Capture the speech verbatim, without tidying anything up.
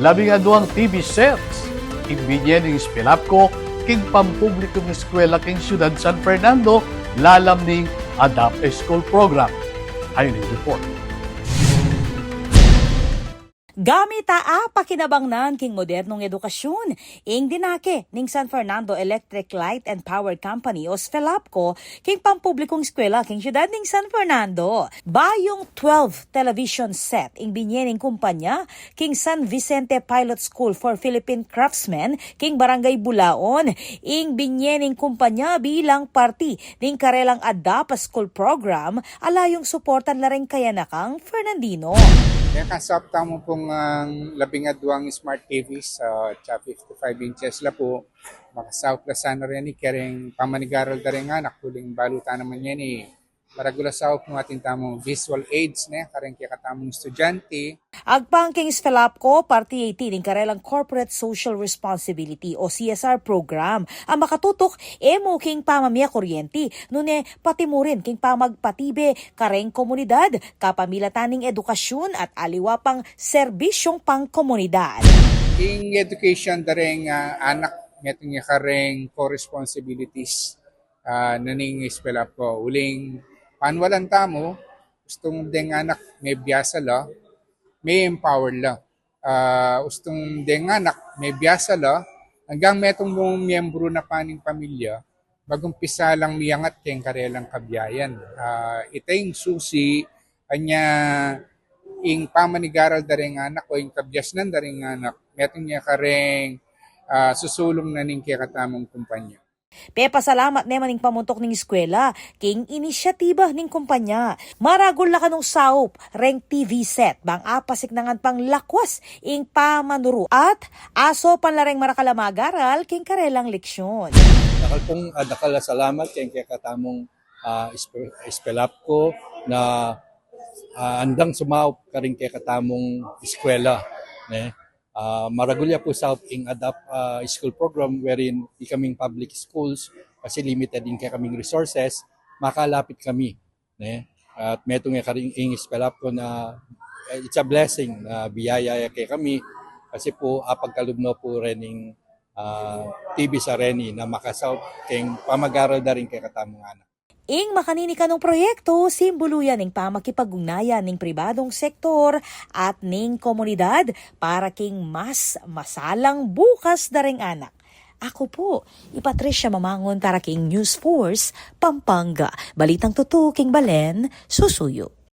Labing aduang T V sets ing binye ning Spelapco king pampublikung eskwela king Syudad San Fernando, lalam ning ADAPT School Program. Ayun ing report. Gamit a apakinabang nan king modernong edukasyun, ing dinake ning San Fernando Electric Light and Power Company o Spelapco king pampublikung eskwela king syudad ning San Fernando. Bayung twelve television set ing binye ning kumpanya king San Vicente Pilot School for Philippine Craftsmen king Barangay Bulaon. Ing binye ning kumpanya bilang parti ning karelang ADAPT School Program a layung suportan la ring kayanakang Fernandino. Kaya kasap tamu pung ang labing aduang smart T Vs, ah, at saka fifty-five inches la pu. Makasaup la sana reni kareng pamanigaral da reng anak, uling balu ta naman yan e. Maragul a saup mu atin tamung visual aids ne kareng kekatamung estudyante. Agpang king Spelapco, parti ya iti ning karelang Corporate Social Responsibility o C S R program a makatutuk e mu king pamamie kuryente, nune pati mu rin king pamagpatibe kareng komunidad kapamilatan ning edukasyun at aliwa pang serbisyung pangkomunidad. Ing education da reng, ah, anak, metung ya kareng co-responsibilities, ah, na ning Spelapco. Uling panwalan tamu, ustung deng anak mebiasa la, me-empower la. Ah, ustung deng anak mebiasa la, anggang metung mung miyembru na pa ning pamilya, magumpisa lang miyangat keng karelang kabiayan. Ah, ita ing susi, anya ing pamanigaral da reng anak o ing kabiasnan da reng anak, metung ya kareng, ah, susulung na ning kekatamung kumpanya. Pepasalamat ne man ing pamuntuk ning eskwela king inisyatiba ning kumpanya. Maragul la kanung saup reng T V set bang apasiknangan pang lakwas ing pamanuru at asopan la reng marakal a magaral king karelang leksyun. Dakal pung, ah, dakal a salamat keng kekatamung, ah, Espe-, Spelapco na, ah, andang sumaup karing kekatamung eskwela, ne? Ah, maragul ya pu saup ing ADAPT, ah, school program wherein ikaming public schools, kasi limited ing kekaming resources, makalapit kami, ne? At metung ya karing ing Spelapco na, eh, it's a blessing na biyaya ya kekami kasi pu apagkalub no pu rening, ah, T V sa reni na makasaup keng pamagaral da ring kekatamung anak. Ing makanini kanung proyekto, simbulu ya ning pamakipag-ugnayan ning pribadong sektor at ning komunidad para king mas masalang bukas da reng anak. Aku pu i Patricia Mamangun para king News Force Pampanga. Balitang tutu king balen, susuyu.